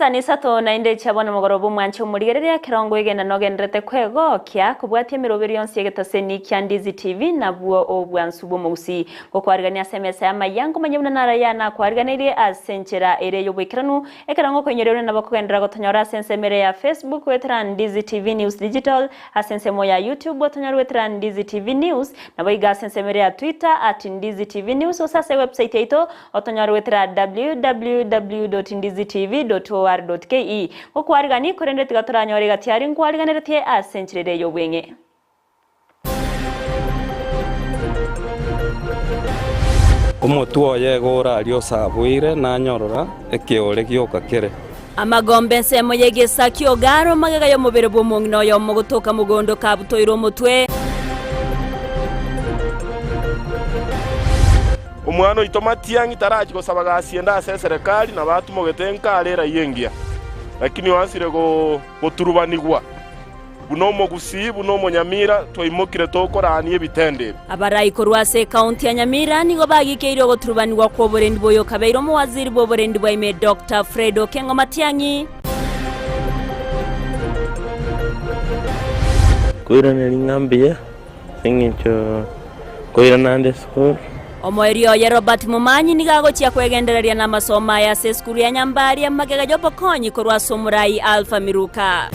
Chinsani isato naende chia bono mogoroba omwanche omorigereria ekero ngoegena nogenderete kwegokia kobwatia emeroberi yonsi y'egetaseni kia Ndizi TV nabwo obwansu bw'omogusii. Gokwarigania ase emesa y'amaiya nkomanya buna naraya nakwariganeirie ase enchera ere y'oboikeranu ekero ngokoinyoria buna nabo kogenderera gotonyora ase ensemo ere ya Facebook goetera Ndizi TV News Digital ase ensemo ya YouTube otonyore goetera Ndizi TV News naboigo ase ensemo ere ya Twitter at Ndizi TV News gose ase ewebsite yaito Otonyore goetera www.ndizitv.or.ke. Gokwarigani, korende tiga toranyore egati aria nkwariganeretie ase enchera ere y'obweng'e. Omotwe oye igo oraria osaboire, nanyorora ekeore gioka kere. Amagomba ensemo y'egesaku ogare magega y'omobere bw'omong'ina oyomo gotoka mogondo kabutoire omotwe. Omwana oito Matiang'i tarachi gosaba gasi ende ase eserekari nabo atumogete nka are eraia engiya, lakini oansire goturubanigwa buna omogusii buna omonyamira twaimokire tokorania ebitendo ebi. Abarai korwa ase ekaunti ya Nyamira nigo bagikeirie ogoturubanigwa kw'oborendi bw'oyokabeire omowaziri bw'oborendi bwa ime Doctor Fred Okengo Matiang'i. Koiraneria ng'a mbuya ase eng'encho koirana ande esukuru. Omoerio oye Robert Momanyi nigo agochia kwegendereria namasomo aye ase esukuru ya Nyambaria magega y'obokonyi korwa ase omorai Alpha Miruka.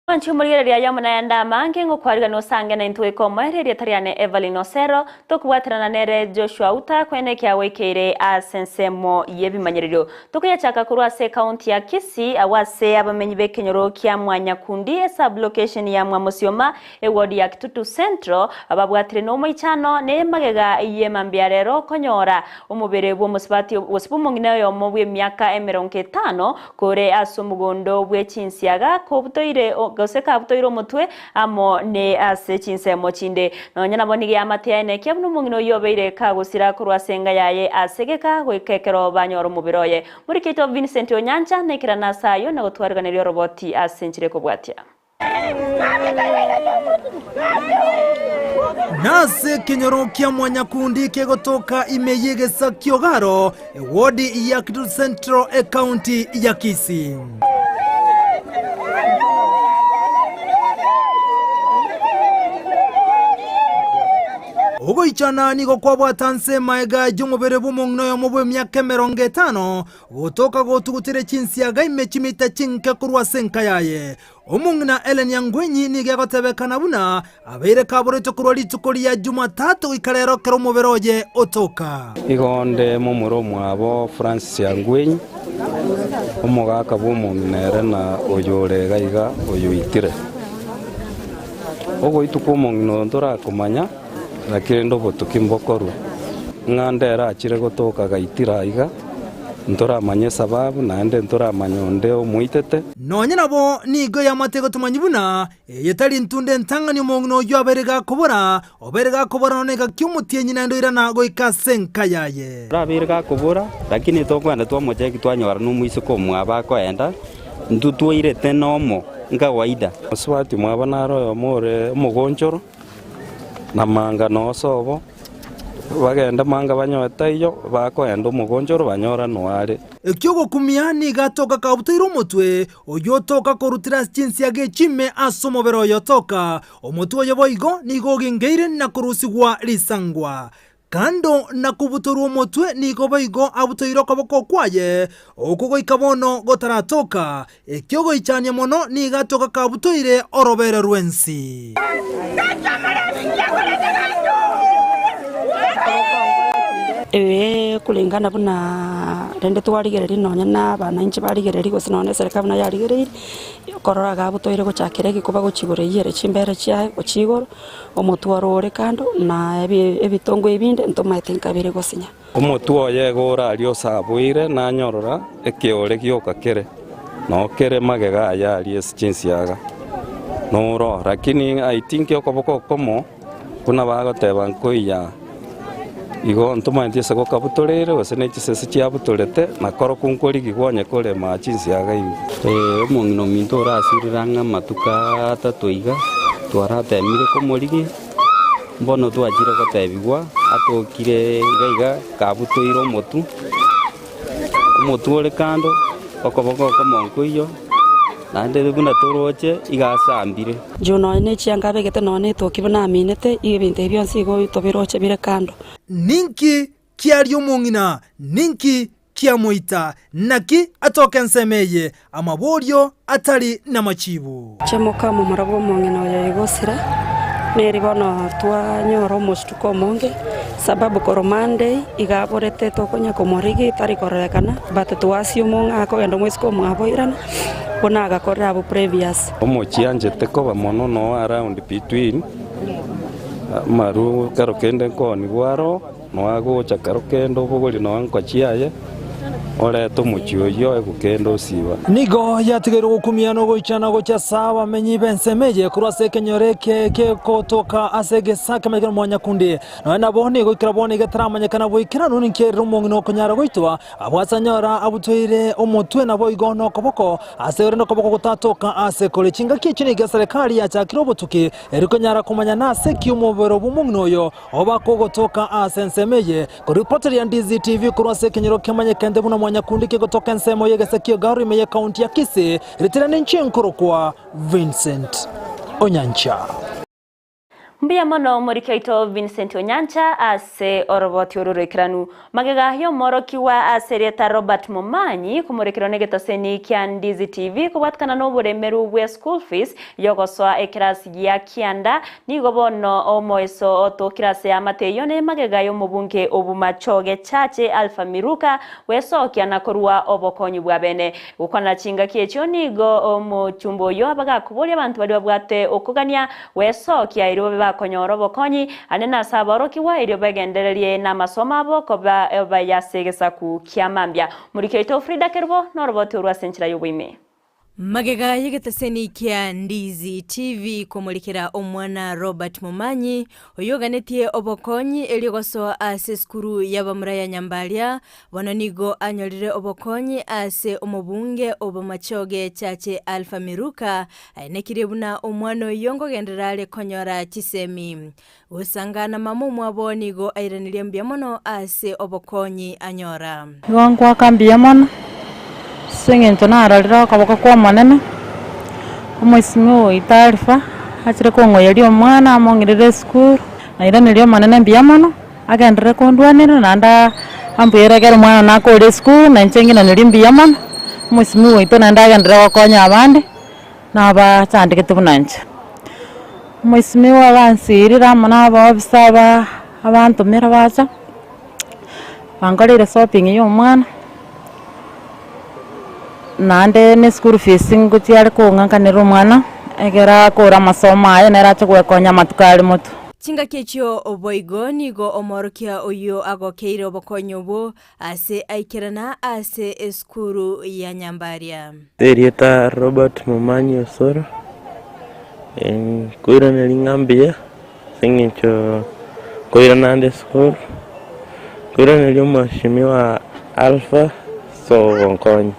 Mwanche omorigereria aye amo nayande amange, ng'okwarigania osange naintwe goika omoerio, erieta riane Evelyn Osero, tokobwaterana nere Joshua Uta kwene ekiagoikeire ase ensemo y'ebimanyererio. Tokoyachaka korwa ase ekaunti ya Kisii, agwo ase abamenyi b'ekenyoro kia Mwanyakundi, esub-location ya Mwamosioma, eward ya Kitutu Central, babwatire nomoichano ne magega y'emambia rero konyora omobere bw'omosubati gose bw'omong'ina oyomo bw'emiaka emerongo etano kore ase omogondo bwe chinsiaga kobutoire gose kabutoire omotwe amo ne ase chinsemo chinde. Nonya nabo nigo eamate yaye nekia buna omong'ina oyio obeire kagosira korwa ase enga yaye ase egeka goika ekero banyora omobere oye. Morikeito Vincent Onyancha naikerane ase ayio na gotwariganeria oroboti ase enchera ekobwatia. Nase ekenyoro kia Mwanyakundi kegotoka ime y'egesaku ki'Ogaro, ewodi ya Kitutu Central, ekaunti ya Kisii. Ogoichana nigo kwabwata nse magega y'omobere bw'omong'ina oyomo bw'emiaka 50 gotoka gotugutire chinsiaga ime chimita chinke korwa ase enka yaye. Omong'ina Ellen Yangwenyi nigo egotebekana buna abeire kaboretwe korwa rituko ria Jumatatu goika rero ekero omobere oye otoka. Igo onde momura omwabo Francis Yangwenyi, omogaka bw'omong'ina ere na oyore iga iga oyoitire. Ogoitwa kw'omong'ina oyo ntorakomanya, lakini rende obotuki mbokorwe, ng'a ndere achire gotoka gaitire aiga. Ntoramanye esababu, naende ntoramanye onde omoitete. Nonya nabo nigo yamate gotomanyia buna eye tari ntunda entang'ani omong'ina oyio abeire gakobora, obeire gakobora nonya egaki omotienyi naende oirana goika ase enka yaye. Orabeire gakobora, lakini tokwenda twamocheki twanyora nomoiseke omwabo akoenda, intwe twairete nomo nkawaida. Mosubati omwabo nare oyomo ore omogonchoro, na manga nosobo. Bagende manga banyoe taiyo, bakoenda omogonchoro banyora noare. Ekiogokumia nigo atoka kabutoire omotwe, oyio otoka korutera ase chinsiaga echime ase omobere oye otoka. Omotwe oye boigo nigo ogengeire na korusigwa risangwa. Kando na kobutorwa omotwe nigo boigo abutoire okoboko kwaye, okwo goika bono gotaratoka. Ekiogoichania mono nigo atoka kabutoire orobere rw'ensi. Ee, kulingana buna rende twarigereria nonya na abananchi barigereria gose nonya na eserikari buna yarigereirie, okorora iga abwo toire gochakera egekuba gochia igoro eywo ere chimbere chiaye gochia igoro, omotwe oro ore kando, na ebi ebitongo ebinde ntomaete nka bire gosinya. Omotwe oye igo oraria osaboire, nanyorora ekeore gioka kere, noo kere magega aye aria ase chinsiaga, noro. Lakini I think okoboko okomo buna bagoteba nkoiya igo ntomaeti ase gokabutoreire gose ne chisese chiabutorete, nakorokwo nkorigigwa onye korema chinsiaga ime. Omong'ina ominto orasirire ang'e amatuko atato iga, twaratemire komorigia. Mbono twachire gotebigwa atokire iga iga kabutoire omotwe, omotwe ore kando, okoboko okomo nkoiyo, naende buna toroche iga asambire. Inche nonya ne chianga abegete nonya ne etoki buna aminete, igo ebinto ebi bionsi igo tobiroche bire kando. Ninki kiaria omong'ina? Ninki kiamoita? Naki atoka ensemo eye? Amaborio atari namachibu. Chemoka omomura bw'omong'ina oyo igosira, neri bono twanyora omostuko omonge, sababu korwa Monday iga aborete tokonya komorigia tari kororekana, but twasiuma ng'a akogenda omosike omwabo oirana, buna agakorera abwo previous. Omochianchete koba mono no around between amaru kero kende nkoonigwa aro. Noagocha kero kende obogorie nonya nko chiaye, orete omochie oyio egokenda osiba. Nigo yatigairwe gokumia na ogoichana gochia ase abamenyi b'ensemo eye korwa ase ekenyoro eke kegotoka ase egesaa kemanyekane Mwanyakundi. Nonya nabo nigo goikera bono igetaramanyekana boikeranu ninki erire omong'ina okonyara goitwa abwo ase anyora abutoire omotwe naboigo nokoboko ase ore nokoboko gotatoka ase kore. Chingaki echio nigo eserekari yachakire obotuki eri konyara komanya nase ki omobere bw'omong'ina oyo Oba kogotoka ase ensemo eye, koripoteria Ndizi TV korwa ase ekenyoro kemanyekente buna Mwanyakundi kegotoka ensemo y'egesa ki'Ogaru ime y'ekaunti ya Kisii, ritire ninche nkorokwa Vincent Onyancha. Mbuya mono omoriki oito Vincent Onyancha ase oroboti oro roikeranu. Magega y'omworokigwa ase erieta Robert Momanyi komorekerwa negetoseni kia Ndizi TV kobwatikana noboremeru bwe school fees yogosoa ekerasi gia kianda, nigo bono omoeso otokire ase eamate eyio ne magega y'omobunge Obumachoge Chache Alpha Miruka gwesokia na korua obokonyi bwa bene. Gokwanera chingaki echio nigo omochumba oyio abagakoboria abanto baria babwate okogania Gwesokia erio babe bakonyora obokonyi, ande nase aborokigwa, erio begendererie namasomo abo koba abaye ase egesaku kia mambia. Moriki oito Frida Kerubo noroboti orwo ase enchera y'oboime. Magega y'egeteseni kia Ndizi TV komorekera omwana Robert Momanyi, oyoganetie obokonyi erio gosoa ase esukuru y'abamura ya Nyambaria, Bono nigo anyorire obokonyi ase omobunge o Bomachoge Chache Alpha Miruka, aenekirie buna omwana oyio nkogenderera are konyora chisemi. Gosangana mama omwabo nigo airanirie mbuya mono ase obokonyi anyora. Igo nkoaka mbuya mono, ase eng'encho narorire okoboko kwa Omonene, omoisimi oito Alpha, achire kong'oyeria omwana among'irere esukuru, nairaneria Omonene mbuya mono. Agenderere kondwanera, naende ambwere ekero omwana one akore esukuru, na inche ng'inanerie mbuya mono, omosimi oito naende agenderere gokonya abande, na abachandegete buna inche. Omosimi ogansirire amo na abaofisa aba abantomera bacha, bankoreire shopping ya omwana, naende na eschool fees ngochia are kong'akanera omwana, ekero akore amasomo aye nere ache goekonya amatuko are motwe. Chingaki echio boigo nigo omoorokia oyio agokeire obokonyi obwo ase aikerana ase esukuru ya Nyambaria. Erieta Robert Momanyi Osoro, nkoiraneria ng'a mbuya ase eng'encho nkoirana ande esukuru, nkoiraneria omweshimiwa Alpha ase ogonkonya.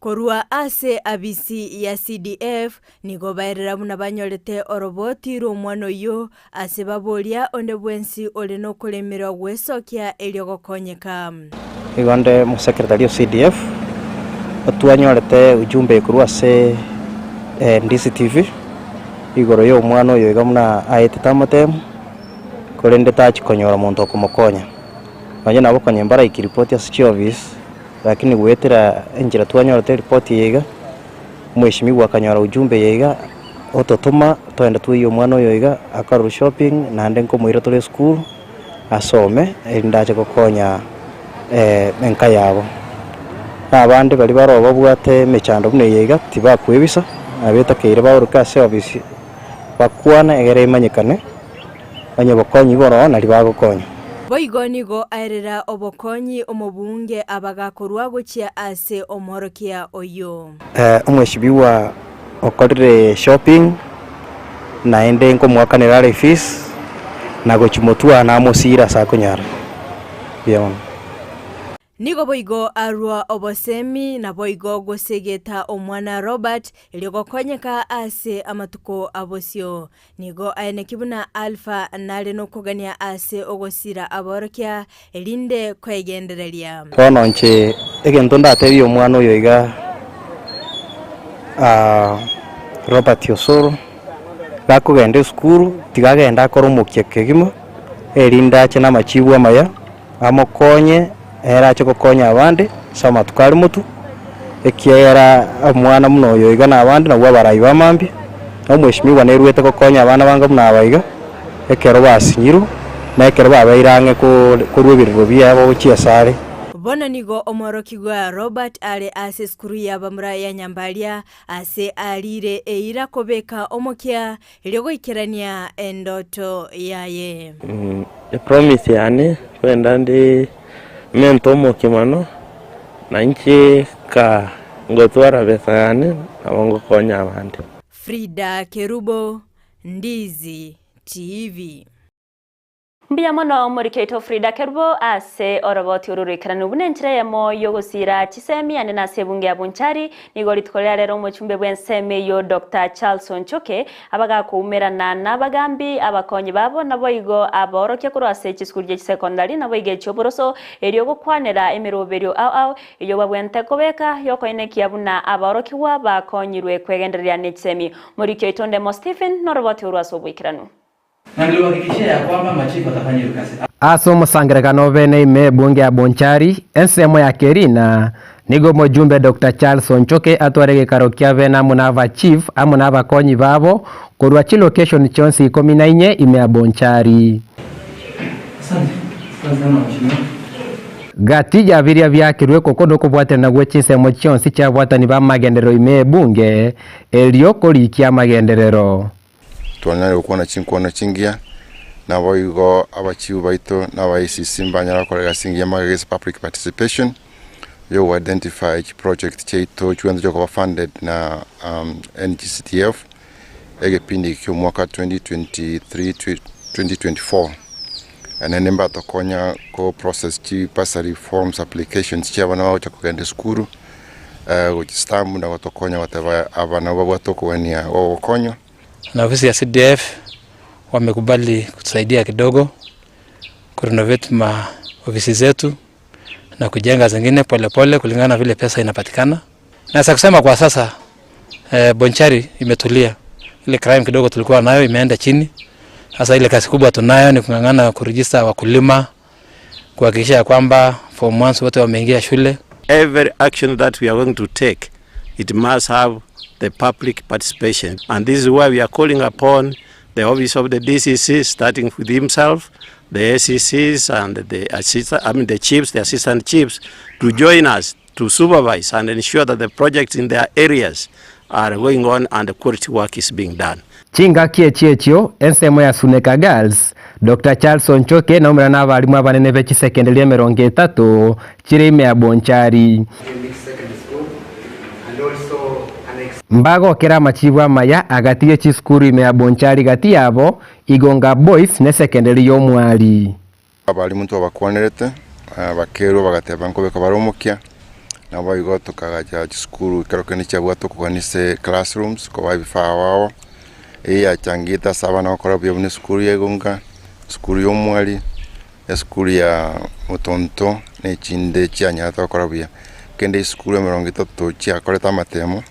Korwa ase abisi ya CDF nigo baerera buna banyorete oroboti rw'omwana oyio ase baboria onde bwensi ore nokoremerwa gwesokia erio gokonyeka. Igo nde omosekretari o CDF, twanyorete ujumbe korwa ase DCTV igoro ya omwana oyo iga buna aetete amatemu, korende tachi konyora monto okomokonya. Nonye nabo konya mbaraiki ripoti ase chiofisi. Lakini goetera enchera twanyorete eripoti eye iga, omweshimiwa akanyora ujumbe eye iga, ototoma toende twoyie omwana oyo iga akorerwe shopping naende nkomoira tore esukuru asome erinde ache gokonya enka yabo. Na abande baria baroo babwate emechando buna eye iga tibakwebisa, nabetakeire baoroke ase ofisi bakwane egere emanyekane. Onye obokonyi boroo nario bagokonya. Boigo nigo aerera obokonyi omobunge abagakorwa gochia ase omworokia oyio. Omweshimiwa okorire shopping naende nkomoakanera are fees na gochia motwe namosira ase akonyara. Mbuya mono. Nigo boigo arua obosemi, naboigo gosegeta omwana Robert, erio gokonyeka ase amatuko a bosio. Nigo aeneki buna Alpha nare nokogania ase ogosira aborokia, erinde kwegendereria. Bono inche egento ndatebie omwana oyo iga Robert Osoro, gakogenda esukuru tiga agende akore omokia kegima, erinde ache namachibu amaya. Amokonye, ere ache gokonya abande ase amatuko are motwe, ekiagera omwana buna oyo iga na abande nabwo abarai ba mambia. Na omweshimiwa neruete gokonya abana bange buna aba iga, ekero basinyirwe, na ekero babeire ang'e korwa ebirero biabo gochia asare. Bono nigo omworokigwa Robert are ase esukuru y'abamura ya Nyambaria, ase ariire eira kobeka omokia Erio goikerania endoto yaye. Epromise yane kwenda ndi mente omokia mono, na inche ka ngotwara besa yane nabo ngokonya abande. Frida Kerubo, Ndizi TV. Mbuya mono omoriki oito Frida Kerubo ase oroboti oru roikeranu buna enchera eyemo y'ogosiira chisemi ande nase ebunge ya Bonchari. Nigo rituko ria rero omochumbe bw'ensemo eyio Doctor Charles Onchoke abagakoumerana nabagambi abakonyi babo naboigo abaorokia korwa ase chisukuru chie chisekondari naboigo echi'oboroso erio gokwanera emeroberio ao ao eyio babwente kobeka yokoenekia buna abaorokigwa bakonyirwe kwegendereria nechisemi. Moriki oito Ndemo Stephen noroboti oru ase oboikeranu. Na niliwahakikishia ya kwamba machifu watafanya hiyo kazi. Ase omosangererekano obe ime ebunge ya Bonchari, ensemo ya Kerina, nigo omojumbe Doctor Charles Onchoke atware egekaro kia bene amo na aba chief amo na abakonyi babo korwa chilocation chionsi ikomi na inye ime ya Bonchari. Asante. Asante sana mheshimiwa. Gati ya biria biakirwe koko nokobwaterana gwe chinsemo chionsi chiabwatani b'amagenderero ime ebunge, erio korikia amagenderero. Twanyare gokwana chinkwana chingiya, naboigo abachifu baito na aba ACC mbanyare gokora egasi engiya magega ase public participation yo go identify chiproject chiaito chigoenda chiokoba funded na NGCDF egepindi eke kia omwaka 2023 2024. Naende mbatokonya ko process chi bursary forms applications chia abana bagocha kogenda esukuru gochi stamp na gotokonya goteba aba nabo babwate okogania gwa ogokonywa. Na ofisi ya CDF wamekubali kutusaidia kidogo kurenovate ma ofisi zetu na kujenga zingine polepole kulingana na vile pesa inapatikana. Naweza kusema kwa sasa eh, Bonchari imetulia, ile crime kidogo tulikuwa nayo imeenda chini. Sasa ile kazi kubwa tunayo ni kung'ang'ana kuregister wakulima, kuhakikisha ya kwamba form ones wote wameingia shule. Every action that we are going to take, it must have the public participation. And this is why we are calling upon the office of the DCC, starting with himself, the ACCs and the assistant, I mean the chiefs, the assistant chiefs, to join us to supervise and ensure that the projects in their areas are going on and the quality work is being done. Chingaki echio echio, ensemo ya Suneka Girls, Doctor Charles Onchoke naumera nabarimu abanene be chisekenderi emerongo etato chire ime ya Bonchari. Mbagokera amachibu amaya agati ye chisukuru ime ya Bonchari gati yabo Igonga Boys ne sekenderi y'Omwari. Abalimu ntwabakwanerete, bakerwa bagateba nkobeka bare omokia, naboigo tokagacha chisukuru ekero kende chiabwate okogania ase classrooms kobaa ebifaa ao ao, eyio yachangete ase abana gokora buya buna esukuru ya Igonga, esukuru ya Omwari, esukuru ya Motonto, na echinde chianyarete gokora buya. Kende esukuru emerongo etato chiakorete amatemo,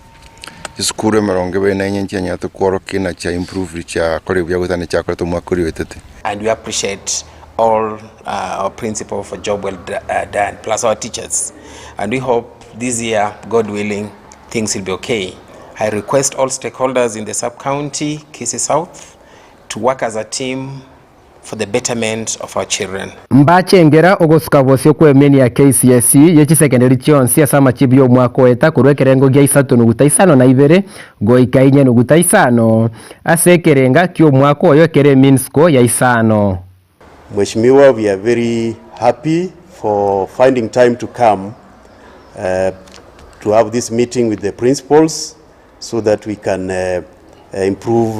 chisukuru emerongo ebere na enye nchianyarete kworokia na chia improved chiakorire buya goetania chiakorete omwaka oria oetete. And we appreciate all our principal for job well done, plus our teachers. And we hope this year, God willing, things will be okay. I request all stakeholders in the sub-county, Kisii South, to work as a team for the betterment of our children. Mbachengera ogosuka bosio kw'emeni ya KCSE ye chisekenderi chionsi ase amachibu y'omwaka oeta korwa ekerengo gia isato nuguta isano na ibere goika inye nuguta isano ase ekerenga ki'omwaka oyo ekere mean score ya isano. Mheshimiwa, we are very happy for finding time to come to have this meeting with the principals so that we can improve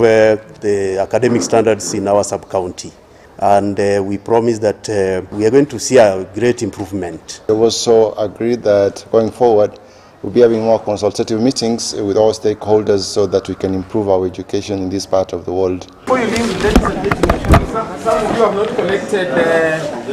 the academic standards in our sub-county. And we promise that we are going to see a great improvement. We also agreed that going forward we'll be having more consultative meetings with all stakeholders so that we can improve our education in this part of the world. Before you leave, ladies and gentlemen, some, some of you have not collected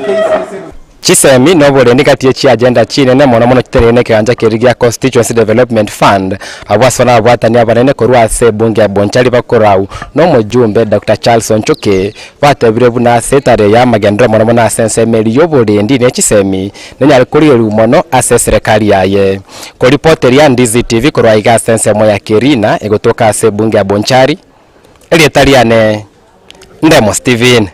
cases. Chisemi na oborendi gati ye chiagenda chinene mono mono chiteneine nekegancha keria gia Constituency Development Fund abwo ase nababwatani abanene korwa ase ebunge ya Bonchari bakorau na omojumbe Doctor Charles Onchoke batebire buna ase etare ya amagenderero mono mono ase ensemo eria yoborendi ne chisemi nenyare korigerigwa mono ase eserekari yaye. Koripoteria Ndizi TV korwa aiga ase ensemo ya Kerina egotoka ase ebunge ya Bonchari, erieta riane Ndemo Stephen.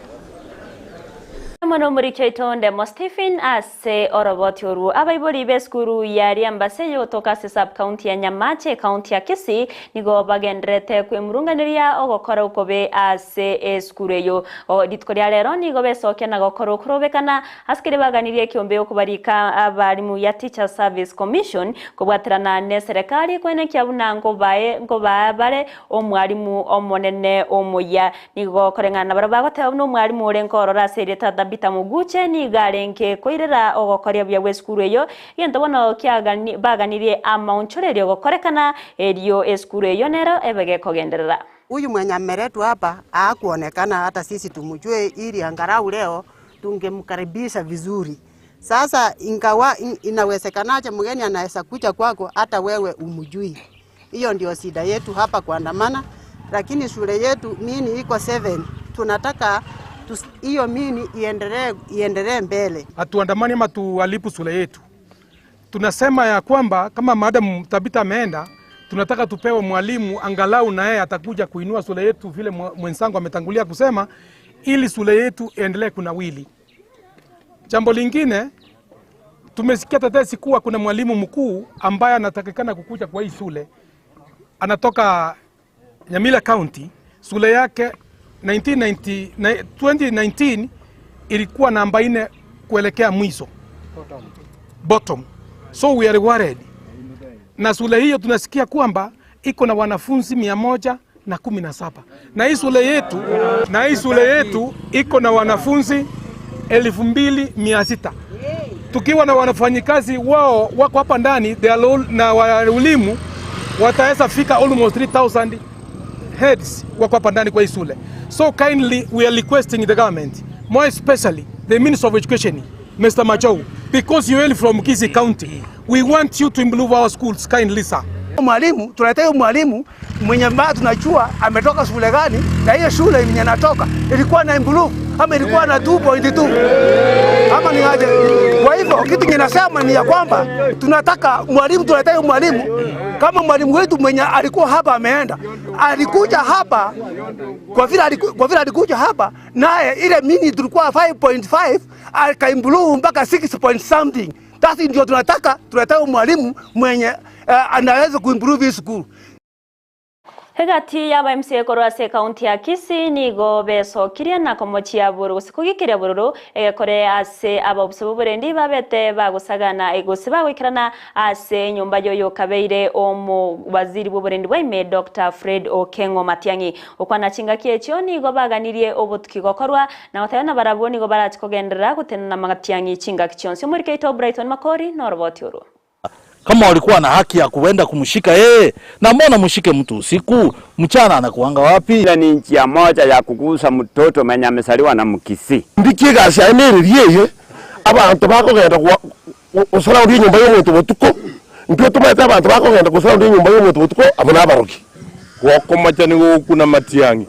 Amo nomoriki oito Ndemo Stephen ase oroboti orwo. Abaibori b'esukuru ya Riambase eyogotoka ase sub-county ya Nyamache ekaunti ya Kisii nigo bagendererete kwemurunganeria ogokora okobe ase esukuru eyo. Rituko ria rero nigo besokia na gokora okorobekana ase keria baganirie ekiombe okobarika abarimu ya Teachers Service Commission kobwaterana neserekari koenekia buna nkobae nkobaa bare Omwalimu omonene omoyia. Nigo koreng'ana nabarabwo bagoteba buna omwalimu ore nkorora ase erieta Tabitha Moguche nigo arenge koirera ogokoria buya bw'esukuru eyio, egento bono kiagani baganirie amaonchorerio gokorekana erio esukuru eyio nero ebe gekogenderera. Huyu mwenye ameletwa hapa hakuonekana hata sisi tumjue ili angalau leo tungemkaribisha vizuri. Sasa ingawa inawezekanaje mgeni anaweza kuja kwako hata wewe umjui? Hiyo ndio shida yetu hapa kuandamana, lakini shule yetu mini iko 7 tunataka hiyo mini iendelee iendelee mbele. Hatuandamani ama tuharibu shule yetu. Tunasema ya kwamba kama Madam Tabitha ameenda, tunataka tupewe mwalimu angalau na yeye atakuja kuinua shule yetu vile mwenzangu ametangulia kusema, ili shule yetu iendelee kunawili. Jambo lingine, tumesikia tetesi kuwa kuna mwalimu mkuu ambaye anatakikana kukuja kwa hii shule, anatoka Nyamira County. Shule yake 1990, 2019 ilikuwa namba 4 kuelekea mwisho bottom, so we are worried. Na shule hiyo tunasikia kwamba iko na wanafunzi 117 na hii shule yetu, na hii shule yetu iko na wanafunzi 2600 tukiwa na wanafanyikazi wao wako hapa ndani they are all, na walimu wataweza fika almost 3000 heads wako hapa ndani kwa hii shule. So kindly we are requesting the government, more especially the Minister of Education, Mr. Machau, because you hail from Kisii County, we want you to improve our schools kindly, sir. Mwalimu tunahitaji mwalimu mwenye ambaye tunajua ametoka shule gani, na hiyo shule yenye anatoka ilikuwa na improve ama ilikuwa na 2.2 ama ni aje? Kwa hivyo kitu ninasema ni ya kwamba tunataka mwalimu, tunahitaji mwalimu kama mwalimu wetu mwenye alikuwa hapa ameenda, alikuja hapa kwa vile aliku, kwa vile alikuja hapa naye ile mini tulikuwa 5.5 akaimprove mpaka 6 point something. Sasa ndio tunataka, tunataka mwalimu mwenye anaweza kuimprove hii school. Egati y'aba MCA korwa ase ekaunti ya Kisii nigo besokirie na komochia bororo gose kogikiria bororo egekore ase abaobisa b'oborendi babete bagosagana gose bagoikerana ase enyomba yoyo kabeire omo waziri bw'oborendi bwa ime Dr. Fred Okengo Matiang'i. Okwana chingaki echio nigo baganirie obotuki gokorwa na goteba na barabwo nigo barachi kogenderera gotenena Matiang'i chingaki chionsi. Omorike oito Brighton Makori noroboti orwo. Kama walikuwa na haki ya kuenda kumshika yeye, na mbona mshike mtu usiku, mchana anakuanga wapi? Ile ni njia moja ya kugusa mtoto mwenye amezaliwa na Mkisii. Ndikie gasi aemererieye abantu bakogenda gosaraundi enyomba ya omonto botuko, ntwe tomaete abanto bakogenda gosaraundi enyomba ya omonto botuko abo nabarogi. Gokomocha nigo gokuna matiang'i,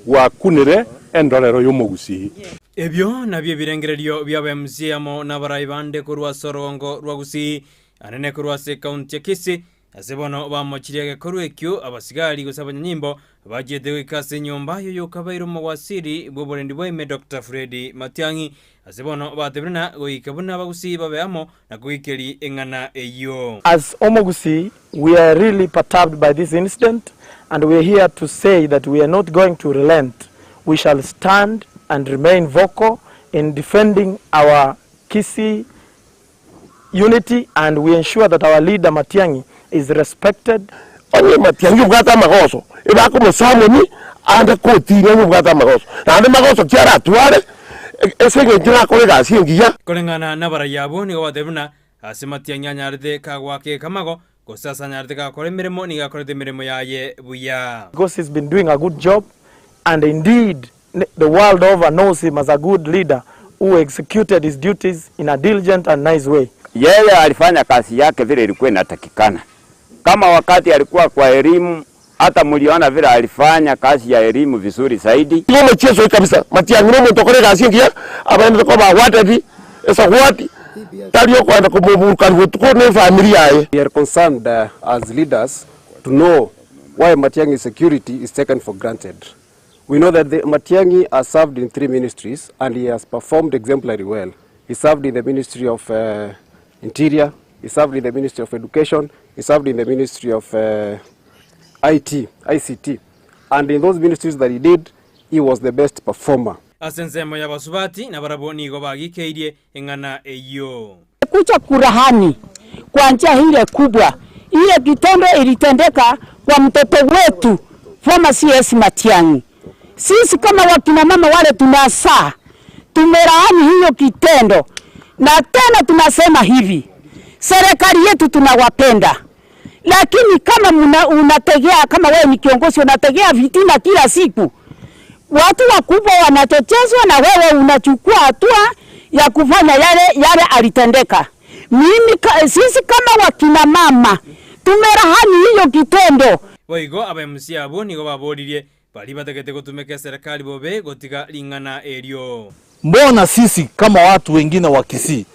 gwakunire endorero y'omogusii. Ebio nabio ebirengererio bi'aba MCA amo nabarai bande korwa ase orogongo rwa Gusii, anene korwa ase ekaunti ya Kisii, ase bono bamochirie egekorwa ekio abasigari gose abanyanyimbo bachiete goika ase enyomba y'oyokabeire omowasiri bw'oborendi bwa ime Doctor Fred Matiang'i, ase bono batebire na goika buna abagusii babe amo na koikeria eng'ana eyio. As Omogusii, we are really perturbed by this incident and we are here to say that we are not going to relent. We shall stand and remain vocal in defending our Kisii unity and we ensure that our leader Matiang'i is respected. Onye Matiang'i obwate amagoso, ebakomosamoni ande kotini onye obwate amagoso, naende magoso ki aratware ase eng'encho nakore egasi engiya. Koreng'ana nabarai abwo nigo batebire buna ase Matiang'i anyarete kagoaka ekamago, gose ase anyarete gakora emeremo nigo akorete emeremo yaye buya. Because he's been doing a good job and indeed the world over knows him as a good leader who executed his duties in a diligent and nice way. Yeye alifanya kazi yake vile ilikuwa inatakikana. Kama wakati alikuwa kwa elimu, hata mliona vile alifanya kazi ya elimu vizuri zaidi. Igo omochie soe kabisa, Matiang'i nomonto okore egasi engiya, abaendete koba awarded esawadi, tari okoenda komoburukani botuko na efamiri yaye. We are concerned as leaders to know why Matiang'i's security is taken for granted. We know that the Matiang'i has served in three ministries and he has performed exemplary well. He served in the Ministry of uh, Interior, he served in the Ministry of Education, he served in the Ministry of uh, IT, ICT. And in those ministries that he did, he was the best performer. Ase ensemo y'abasubati nabarabwo nigo bagikeirie eng'ana eyio. Kuja kurahani kwa njia ile kubwa, ile kitendo ilitendeka kwa mtoto wetu former CS Matiang'i. Sisi kama wakina mama wale tunasaa, tumelaani hiyo kitendo, na tena tunasema hivi, serikali yetu tunawapenda, lakini kama muna, unategea kama wewe ni kiongozi unategea vitina kila siku, watu wakubwa wanachochezwa na wewe unachukua hatua ya kufanya yale yale alitendeka. Mimi ka, sisi kama wakina mama tumerahani hiyo kitendo. Boigo aba-MC abwo nigo baboririe baria batagete gotumeka eserekari bobe gotiga ring'ana erio. Mbona sisi kama watu wengine wa Kisii,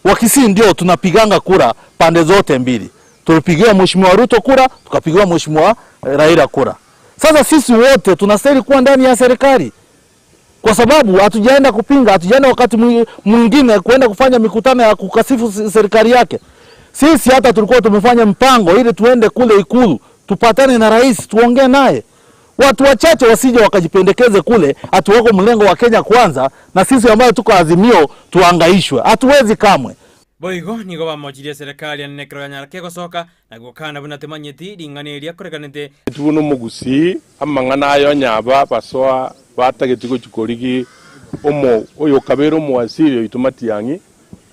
wa Kisii ndio tunapiganga kura pande zote mbili. Tulipigiwa Mheshimiwa Ruto kura, tukapigiwa Mheshimiwa Raila kura. Sasa sisi wote tunastahili kuwa ndani ya serikali kwa sababu hatujaenda kupinga, hatujaenda wakati mwingine kuenda kufanya mikutano ya kukasifu serikali yake. Sisi hata tulikuwa tumefanya mpango ili tuende kule Ikulu tupatane na rais tuongee naye. Watu wachache wasije wakajipendekeze kule ati wako mlengo wa Kenya kwanza, na sisi ambayo tuko Azimio tuangaishwe. Hatuwezi kamwe. Boigo nigo bamochirie eserekari anene ekero yanyara kegosoka na gokana buna temanyeti ring'ana eria akorekanete. Intwe buna omogusii, amang'ana aya onye aba basoa batagete gochia korigia omo oyokabeire omoasiri oito Matiang'i,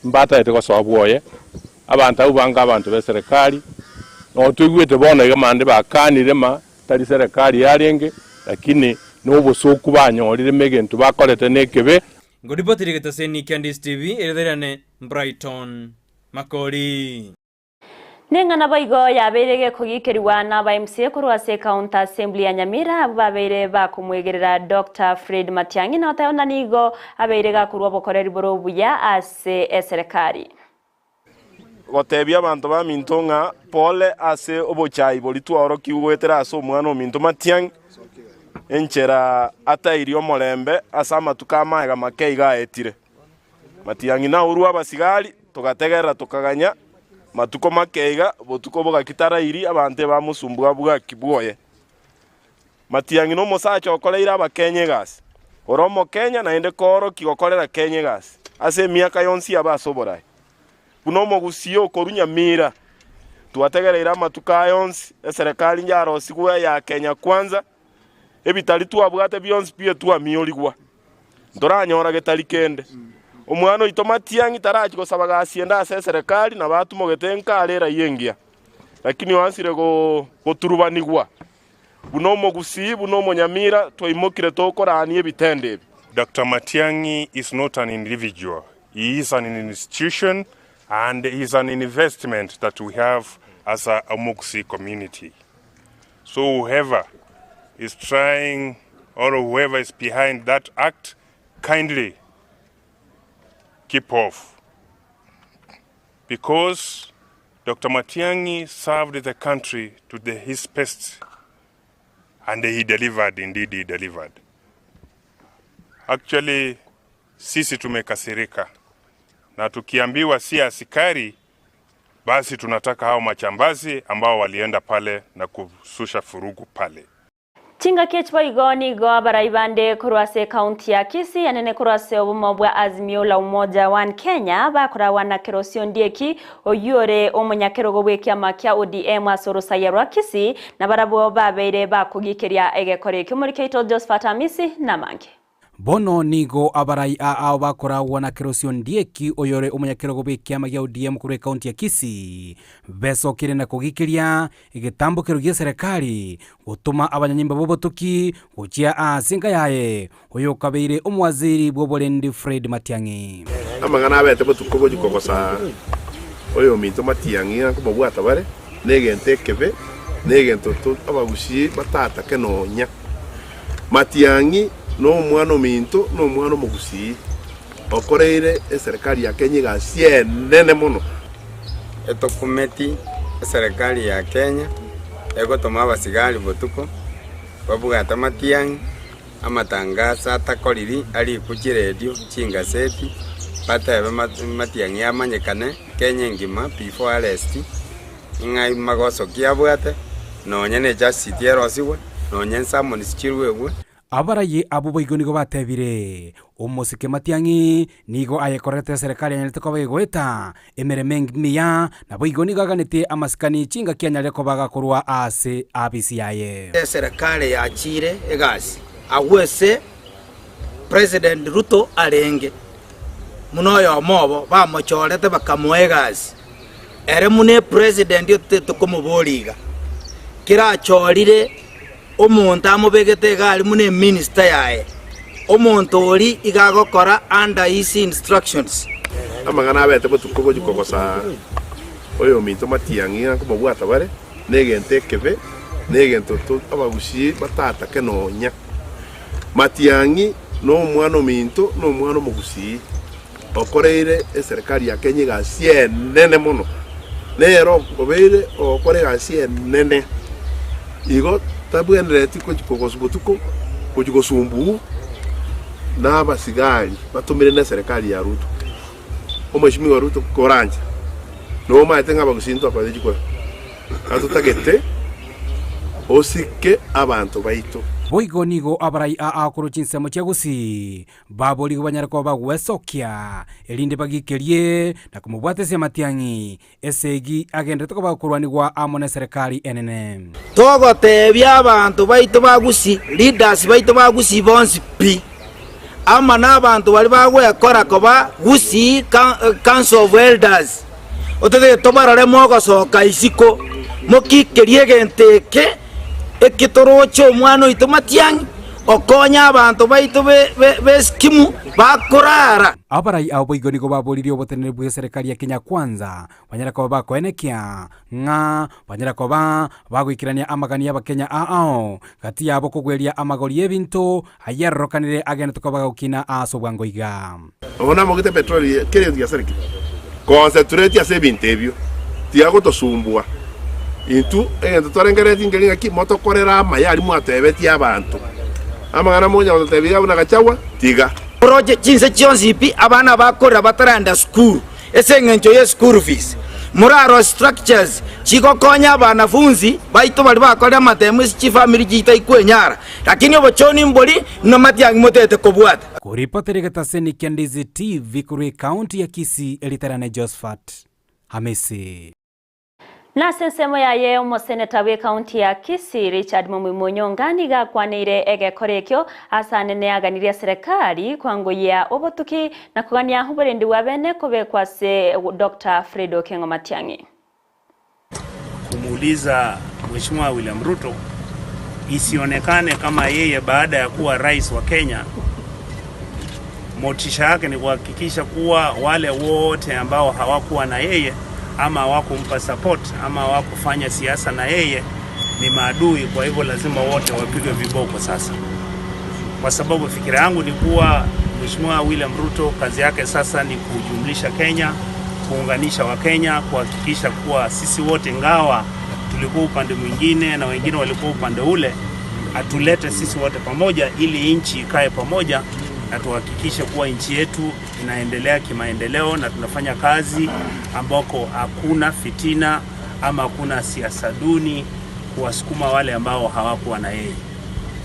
mbatagete gosoa bwoye. Abanto abwo banga abanto b'eserekari, noo toigwete bono iga mande bakanire ma tari serekari yarenge, lakini nobosoku banyorire ma egento bakorete nekebe. Ngoripotire egetaseni kia Ndisi TV, erieta riane Brighton Makori. Neng'ana boigo yabeire gekogikerigwa n'aba MCA korwa ase County Assembly ya Nyamira abwo babeire bakomwegerera Doctor Fred Matiang'i na goteba buna nigo abeire gakorwa obokoreri bore obuya ase eserekari. Gotebia abanto baminto ng'a pole ase obochai boria twaorokigwe goetera ase omwana ominto Matiang'i, enchera atairie omorembe ase amatuko amaega make iga aetire. Matiang'i naurwe abasigari, togategerera tokaganya matuko make iga, botuko bogaki tarairi, abanto ebamosumbua bwaki bwoye. Matiang'i nomosacha okoreire Abakenya egasi, ore Omokenya naende koorokia gokorera Kenya egasi ase emiaka yonsi yabe ase oboraai. Buna omogusii okorwa Nyamira, twategereire amatuko aya onsi, eserekari nyarosigwe eya Kenya Kwanza, ebitari twabwate bionsi pi etwamiorigwa. Ntoranyora getari kende. Omwana oito Matiang'i tarachi gosaba gasi ende ase eserekari nabo atumogete nka are eraia engiya. Lakini oansire goturubanigwa buna omogusii buna omonyamira twaimokire tokorania ebitendo ebi. Doctor Matiang'i is not an individual, he is an institution and he is an investment that we have as a Omogusii community. So whoever is trying or whoever is behind that act, kindly keep off. Because Dr. Matiang'i served the country to the, his best and he delivered, indeed he delivered. Actually, sisi tumekasirika na tukiambiwa si askari basi tunataka hao machambazi ambao walienda pale na kususha furugu pale. Chingaki echi boigo nigo abarai bande korwa ase ekaunti ya Kisii anene korwa ase obomo bwa Azimio la Umoja One Kenya bakoragwa na Kerosio Ondieki oyio ore omonyakerogo bw'ekiama kia ODM ase orosaiya rwa Kisii nabarabwo babeire bakogikeria egekora ekio. Omoriki oito Josphat Amisi namange. Bono nigo abarai aa bakoragwa na Kerosio Ondieki oyore omonyakerogo bw'ekiama gia ODM korwa ekaunti ya Kisii besokire na kogikeria egetambokero gi'eserekari gotoma abanyanyimba b'obotuki gochia aase enka yaye oyokabeire omowaziri bw'oborendi Fred Matiang'i. Amang'ana abete botuko gochia kogosa oyominto Matiang'i ng'a nkomobwata bare, negento ekebe, negento abagusii batatake nonya. Matiang'i nomwana ominto na omwana omogusii, okoreire eserekari ya Kenya egasi enene mono. Etokumeti eserekari ya Kenya egotoma abasigari botuko babwate Matiang'i, amatangaso atakoriri arikwe chiredio, chingaseti, batebe Matiang'i amanyekane Kenya engima before arrest. Ng'ai magoso ki abwate? Nonya ne chasiti erosigwe, nonya ensamoni chiruegwe. Abarayi abwo boigo nigo batebire, Omosike Matiang'i nigo ayekorerete eserekari anyarete koba egoeta emeremo emiya, naboigo nigo aganetie amasikani chingaki anyare koba gakorwa ase abisi yaye. Eserekari yachiire egasi agwo ase President Ruto arenge, buna oyomo obo bamochorete bakamoa egasi. Ere buna epresident ototete komoboria iga, kera achorire omonto amobegete iga aria buna eminister yaye, omonto oria iga agokora under his instructions. Amang'ana abete botuko gochia kogosa oyominto Matiang'i ng'a nkomobwata bare, negento ekebe, negento abagusii batatake nonya. Matiang'i nomwana ominto, nomwana omogusii. Okoreire eserekari ya Kenya egasi enene mono, nere obeire ogokora egasi enene, igo tabwenereti gochia kogosu botuko, gochia gosumbuu na abasigari batomire na eserekari ya Ruto. Omweshimiwa Ruto koranche, nomaete ng'a abagusii ntwakorete chikura, natotagete osike abanto baito. Boigo nigo abarai aa korwa chinsemo chia Gusii Baborigwe banyare koba bagwesokia, erinde bagikerie na komobwatesia amatiang'i, esegi agenderete koba okorwanigwa amo neserekari enene. Togoteebia abanto baito ba Gusii, leaders baito ba Gusii bonsi pi, ama na abanto baria bagwekora koba Gusii Council of Elders, ototebe tobarore mogosoka isiko, mokikerie egento eke eki toroche omwana oito Matiang'i, okonye abanto baito b'Eskimu bakorara. Abarai abo boigo nigo baboririe oboteneneri bw'eserekari ya Kenya Kwanza banyare koba bakoenekia ng'a banyare koba bagoikerania amagani y'Abakenya ao gati yabo kogweria amagori y'ebinto ayarorokanire agenderete koba gokina ase obwango iga. Obo namogete petroli kera egento giasarekire. Concentrate ase ebinto ebio, tiga gotosumbua. Intwe egento twarengereretie nkeri ng'aki motokorere amaya aria mwatebetie abanto. Amang'ana monya gototebia iga buna Gachagua, tiga. Oroche chinse chionsi pi abana bakorera bataraenda sukuru ase engencho ye school fees. Morarore structures chigokonya abanafunzi baito baria bakorire amatemo ase chifamiri chitaikwenyara, lakini obochoni mbori ng'a matiang'i motete kobwata. Koripotera egetaseni kia Ndizi TV korwa ekaunti ya Kisii, eritarane Josphat Hamisi. Na ase ensemo yaye omoseneta bw'ekaunti ya Kisii Richard Mumuimu Onyonga nigo akwaneire egekora ekio ase anene aganirie eserekari kwangoyia obotuki na kogania oborendi bwa bene kobekwa ase Doctor Fred Okengo Matiang'i. Kumuuliza Mheshimiwa William Ruto isionekane kama yeye baada ya kuwa rais wa Kenya motisha yake ni kuhakikisha kuwa wale wote ambao hawakuwa na yeye ama hawakumpa support ama hawakufanya siasa na yeye ni maadui. Kwa hivyo lazima wote wapigwe viboko sasa, kwa sababu fikira yangu ni kuwa Mheshimiwa William Ruto kazi yake sasa ni kujumlisha Kenya, kuunganisha Wakenya, kuhakikisha kuwa sisi wote, ngawa tulikuwa upande mwingine na wengine walikuwa upande ule, atulete sisi wote pamoja ili nchi ikae pamoja na tuhakikishe kuwa nchi yetu inaendelea kimaendeleo na tunafanya kazi ambako hakuna fitina ama hakuna siasa duni kuwasukuma wale ambao hawakuwa na yeye.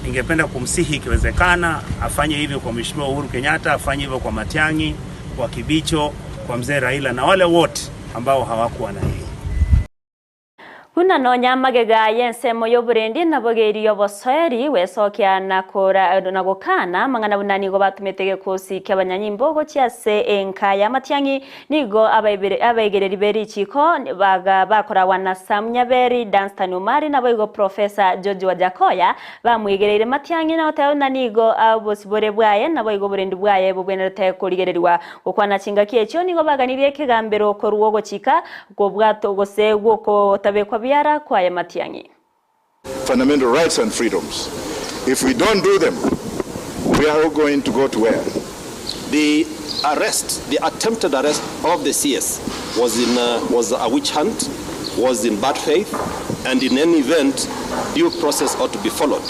Ningependa kumsihi ikiwezekana afanye hivyo kwa Mheshimiwa Uhuru Kenyatta, afanye hivyo kwa Matiang'i, kwa Kibicho, kwa mzee Raila na wale wote ambao hawakuwa na yeye. Buna nonya amagega y'ensemo y'oborendi nabogeiri y'obosoeri gwesokia na kora na gokana amang'ana buna nigo batomete egekosi ki'abanyanyimbo gochia ase enka y'amatiang'i. Nigo abaibere abaigereri be richiiko baga bakoragwa na Sam Nyaberi, Dunstan Omari naboigo Professor George Wajackoyah bamwegereire matiang'i na goteba buna nigo obosibore bwaye naboigo oborendi bwaye bobwenerete korigererigwa. Gokwana chingaki echio nigo baganirie ekegambero korwa ogochika Kobwatwa gose gw'okotabekwa biara kwaye matiang'i. Fundamental rights and freedoms. If we don't do them, we are all going to go to where? The arrest, the attempted arrest of the CS was in uh, was a witch hunt, was in bad faith, and in any event, due process ought to be followed.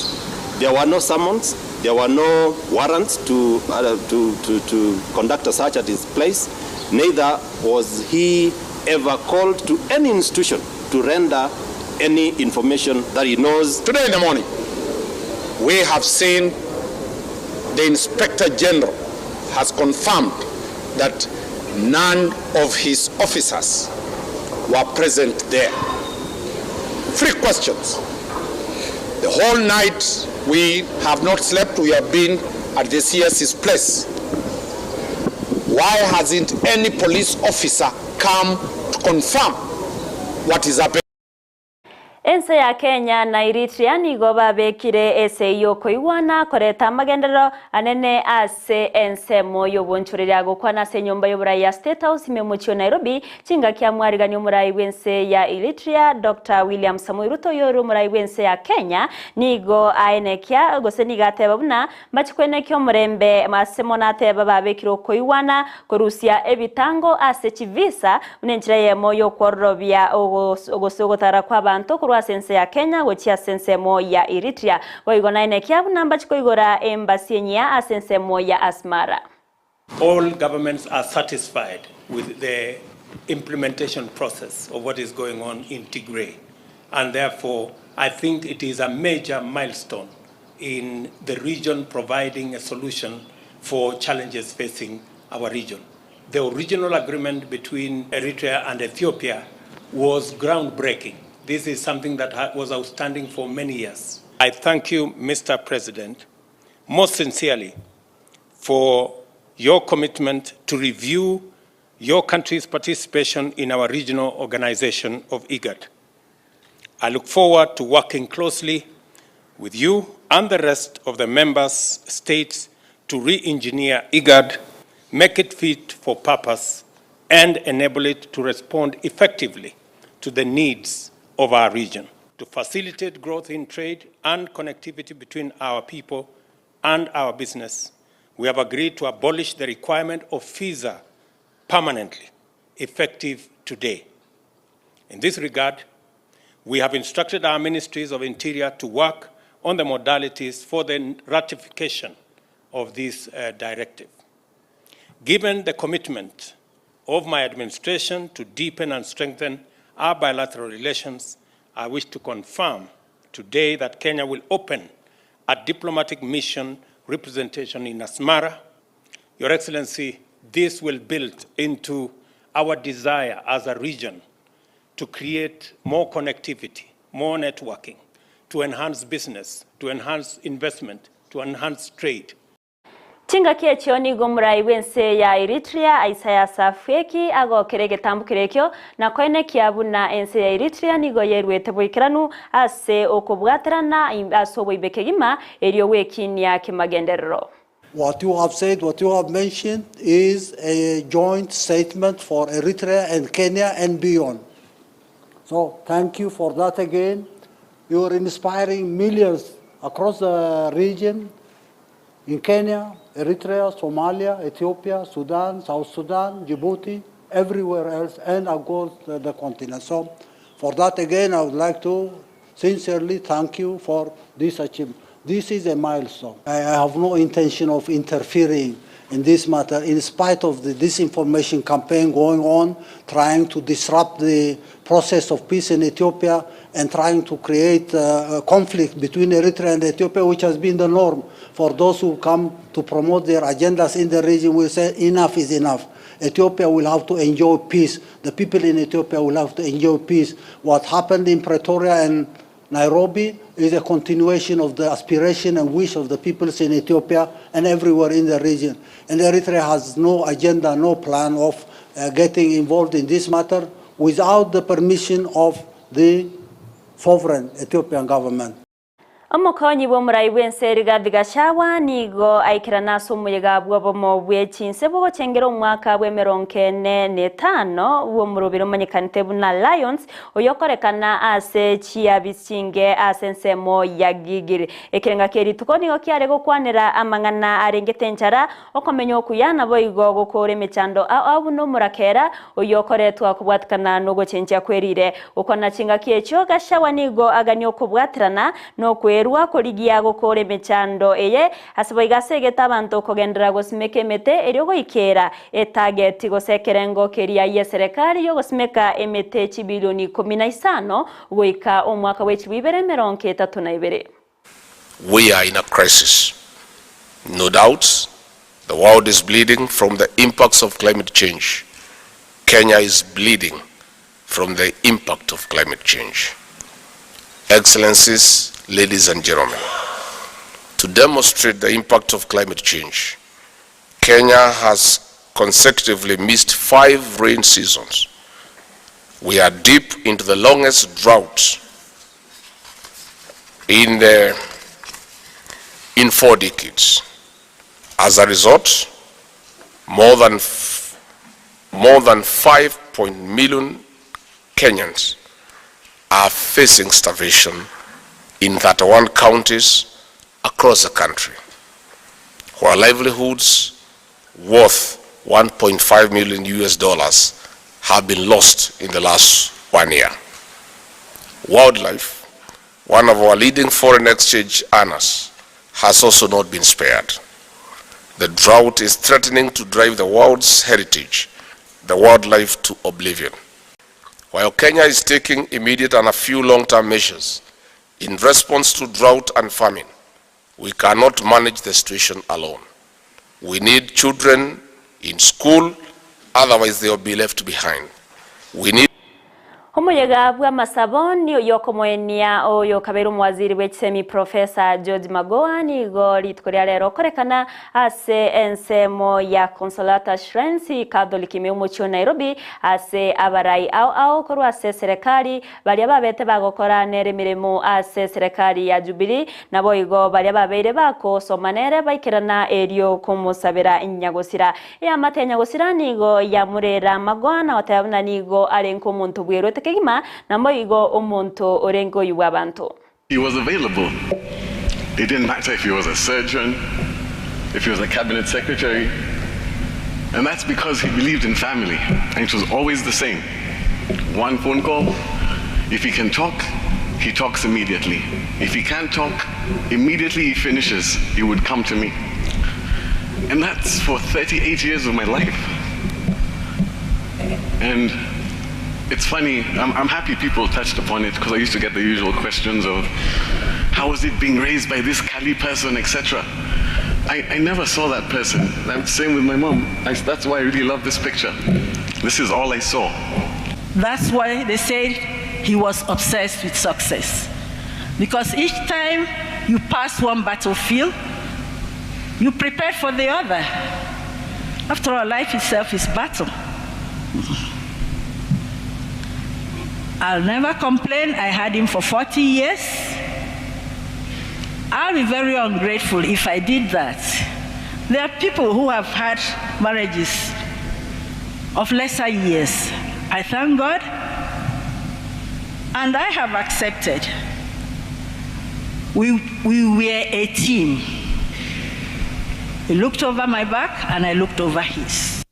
There were no summons, there were no warrants to, uh, to, to, to conduct a search at his place. Neither was he ever called to any institution to render any information that he knows. Today in the morning, we have seen the Inspector General has confirmed that none of his officers were present there. Three questions. The whole night we have not slept, we have been at the CS's place. Why hasn't any police officer come to confirm what is happening? Ense ya Kenya na Eritrea nigo babekire esegi y'okoigwana koreta amagenderero anene ase ensemo y'obonchoreria gokwana ase enyomba y'oborai ya State House ime omochie o Nairobi chingaki amwarigania omorai bw'ense ya Eritrea Doctor William Samoei Ruto oyore omorai bw'ense ya Kenya nigo aenekia gose nigo ateba buna Mbache kwenekia omorembe ase mono ateba babekire okoigwana korusia ebitango ase chivisa buna enchera eyemo y'okwororobia gose ogotara kw'abanto korwa ase ense ya Kenya gochia ase ensemo ya Eritrea. Boigo naenekia buna mbache koigora embassy enyia ase ensemo ya Asmara. All governments are satisfied with the implementation process of what is going on in Tigray. And therefore, I think it is a major milestone in the region providing a solution for challenges facing our region. The original agreement between Eritrea and Ethiopia was groundbreaking. This is something that was outstanding for many years. I thank you, Mr. President, most sincerely for your commitment to review your country's participation in our regional organization of IGAD. I look forward to working closely with you and the rest of the members states to re-engineer IGAD, make it fit for purpose, and enable it to respond effectively to the needs of our region, to facilitate growth in trade and connectivity between our people and our business. We have agreed to abolish the requirement of visa permanently, effective today. In this regard, we have instructed our ministries of interior to work on the modalities for the ratification of this uh, directive. Given the commitment of my administration to deepen and strengthen our bilateral relations, I wish to confirm today that Kenya will open a diplomatic mission representation in Asmara. Your Excellency, this will build into our desire as a region to create more connectivity, more networking, to enhance business, to enhance investment, to enhance trade. Chingaki echio nigo omorai bw'ense ya Eritrea Isaias Afwerki agokera egetambokero ekio na koenekia buna ense ya Eritrea nigo yeruete boikeranu ase okobwaterana ase oboibe kegima erio gwekinia kemagenderero. What you have said, what you have mentioned is a joint statement for Eritrea and Kenya and beyond. So thank you for that again. You are inspiring millions across the region in Kenya, Eritrea, Somalia, Ethiopia, Sudan, South Sudan, Djibouti, everywhere else, and across the, the continent. So for that again, I would like to sincerely thank you for this achievement. This is a milestone. I have no intention of interfering in this matter, in spite of the disinformation campaign going on, trying to disrupt the process of peace in Ethiopia and trying to create a conflict between Eritrea and Ethiopia, which has been the norm for those who come to promote their agendas in the region. We say enough is enough. Ethiopia will have to enjoy peace. The people in Ethiopia will have to enjoy peace. What happened in Pretoria and Nairobi is a continuation of the aspiration and wish of the peoples in Ethiopia and everywhere in the region. And Eritrea has no agenda, no plan of getting involved in this matter without the permission of the sovereign Ethiopian government. Omokonyi bw'omorai bw'ense Rigathi Gachagua nigo aikerana ase omoyega bw'obomo bwe chinse bogochengera omwaka bw'emerongo ene na etano bw'omoroberi omanyekanete buna Lions oyokorekana ase chiabisi chinge ase ensemo ya Gigiri. Ekerenga kia rituko nigo kiare gokwanera amang'ana arengete enchara okomenya okuya naboigo gokora emechando ao ao buna omorakera oyokoretwa kobwatikana nogochenchia kwerire. Gokwana chingaki echio Gachagua nigo agania okobwaterana nokwerwa korigia gokora emechando eye ase boigo ase egete abanto kogenderera gosimeka emete erio goikera etarget gose ekerengo keria y'eserekari yogosimeka emete chibilioni 15 goika omwaka bwa 2032. We are in a crisis. No doubt, the world is bleeding from the impacts of climate change. Kenya is bleeding from the impact of climate change. Excellencies, ladies and gentlemen, to demonstrate the impact of climate change, Kenya has consecutively missed 5 rain seasons. We are deep into the longest drought in 4 decades. As a result, more than 5 million Kenyans are facing starvation in 31 counties across the country, while livelihoods worth 1.5 million US dollars have been lost in the last 1 year. Wildlife, one of our leading foreign exchange earners, has also not been spared. The drought is threatening to drive the world's heritage, the wildlife, to oblivion. While Kenya is taking immediate and a few long-term measures in response to drought and famine, we cannot manage the situation alone. We need children in school, otherwise they will be left behind. We need Omoyega bw'amasabo ni oyokomoenia oyo kabere omwaziri bw'echisemi Professor George Magoha nigo rituko ria rero okorekana ase ensemo ya Consolata Shrines Catholic ime omochie o Nairobi ase abarai ao ao korwa ase serikali baria babete bagokora nere emiremo ase serikali ya Jubilee naboigo baria babeire bakosoma nere baikerana erio komosabera nyagosira. Eamate ya nyagosira nigo yamurera Magoha na goteba buna nigo arenge omonto bwerwete kegima naboigo omonto orenge oyu bwa abanto. He was available. It didn't matter if he was a surgeon, if he was a cabinet secretary. And that's because he believed in family. And it was always the same. One phone call. If he can talk, he talks immediately. If he can't talk, immediately he finishes, he would come to me. And that's for 38 years of my life. And it's funny, I'm happy people touched upon it because I used to get the usual questions of how was it being raised by this Kali person, etc. I never saw that person. I'm the same with my mom. That's why I really love this picture. This is all I saw. That's why they said he was obsessed with success. Because each time you pass one battlefield, you prepare for the other. After all, life itself is battle. I'll never complain. I had him for 40 years. I'll be very ungrateful if I did that. There are people who have had marriages of lesser years. I thank God, and I have accepted. We were a team. He looked over my back, and I looked over his.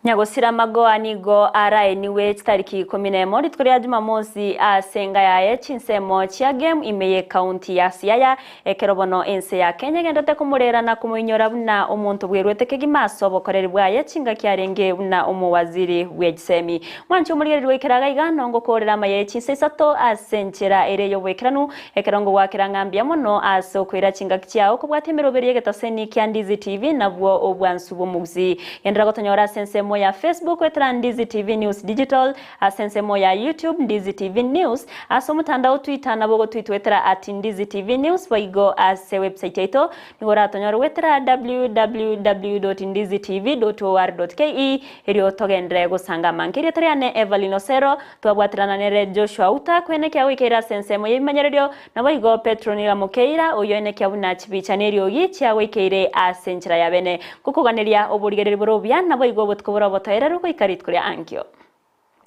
Nyagosira Magoha nigo araeniwe chitariki ikomi na emo rituko ria Jumamosi ase enga yaye chinsemo chia Gem ime y'ekaunti ya Siaya ekero bono ense ya Kenya egenderete komorera na komoinyora buna omonto bweruete kegima ase obokoreri bwaye chingaki arenge buna omowaziri bw'echisemi. Mwanche omorigereria goikera iga iga nongokoorera amaya ye chinsa isato ase enchera ere y'oboikeranu ekero ngogoakera ng'a mbuya mono ase okoira chingaki chiao kobwatia emeroberi y'egetaseni kia Ndizi TV nabwo obwansu bw'omogusii. Genderera gotonyora ase ensemo ya Facebook goetera Ndizi TV News Digital, ase ensemo ya YouTube Ndizi TV News, ase omotandao Twitter nabo ogotwitwetera at Ndizi TV News boigo ase website yaito nigo oratonyore goetera www.ndizitv.or.ke erio togenderere gosanga amange. Erieta riane Evelyn Osero, twabwaterana nere Joshua Outa kwenekia goikeire ase ensemo y'ebimanyererio Naboigo Petero nigo amokeira, oyio enekia buna chibicha neriogi chiagoikeire ase enchera ya bene. Gokoganeria oborigereria bore obuya, naboigo obotuko bore obotoereru goika rituko ria ankio.